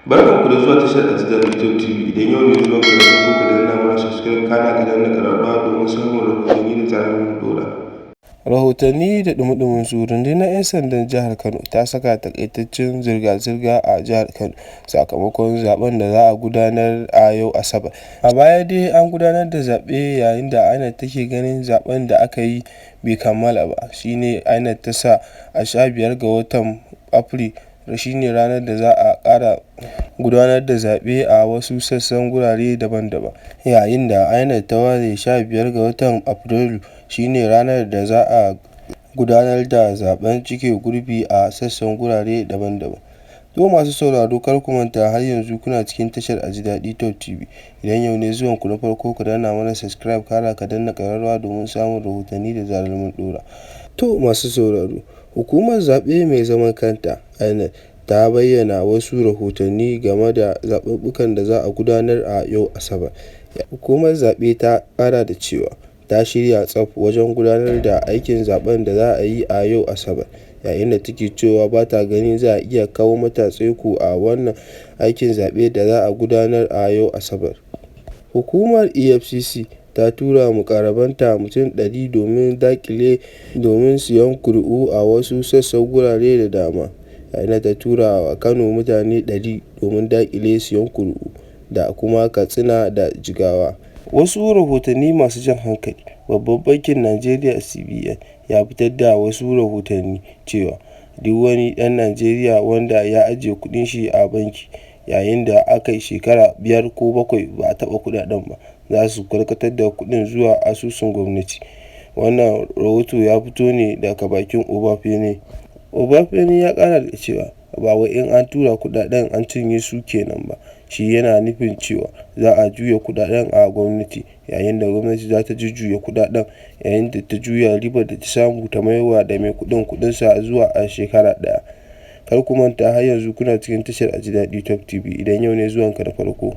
Barkanku da zuwa tashar Aji Daɗi Top TV. Idan yau ne zuwan ka na farko, ka danna mana subscribe, kana ka danna ƙararrawa domin samun rahotanni da zarar mun ɗora. Rahotanni da ɗumi su, rundunar 'yan sandan jihar Kano ta saka takaitaccen zirga-zirga a jihar Kano sakamakon zaben da za a gudanar a yau Asabar. A baya dai an gudanar da zaɓe yayin da INEC take ganin zaben da aka yi bai kammala ba, shine INEC ta sa a 15 ga watan Afrilu shine ranar da za a ƙara gudanar da zaɓe a wasu sassan gurare daban-daban, yayin da INEC ta ware 15 ga watan Afrilu shine ranar da za a gudanar da zaben cike gurbi a sassan gurare daban-daban. To masu sauraro, kar ku manta har yanzu kuna cikin tashar Aji Daɗi Top TV. Idan yau ne zuwan ku na farko, ka danna mana subscribe, kana ka danna ƙararrawa domin samun rahotanni da zarar mun ɗora. To masu sauraro, hukumar zaɓe mai zaman kanta INEC ta bayyana wasu rahotanni game da zaɓuɓɓukan da za a gudanar a yau Asabar. Hukumar zaɓe ta ƙara da cewa ta shirya tsaf wajen gudanar da aikin zaɓen da za a yi a yau Asabar, yayin da take cewa ba ta ganin za a iya kawo mata tsaiko a wannan aikin zaɓe da za a gudanar a yau Asabar. Hukumar EFCC ta tura muƙarrabanta mutum 100 domin daƙile domin siyan kuri'u a wasu sassan gurare da dama, yayin da ta tura wa Kano mutane 100 domin daƙile siyan kuri'u da kuma Katsina da Jigawa. Wasu rahotanni masu jan hankali: Babban Bankin Najeriya (CBN) ya fitar da wasu rahotanni cewa duk wani ɗan Najeriya wanda ya ajiye kuɗin shi a banki yayin da aka yi shekara 5 ko 7 ba a taɓa kuɗaɗen ba, za su karkatar da kuɗin zuwa asusun gwamnati. Wannan rahoto ya fito ne daga bakin Obafemi. Obafemi ya ƙara da cewa ba wai in an tura kuɗaɗen an cinye su kenan ba, shi yana nufin cewa za a juya kuɗaɗen a gwamnati, yayin da gwamnati za ta jujjuya kuɗaɗen, yayin da ta juya ribar da ta samu ta mayarwa da mai kuɗin kuɗinsa zuwa a shekara ɗaya. Kar ku manta har yanzu kuna cikin tashar Aji Daɗi Top TV. Idan yau ne zuwanka na farko.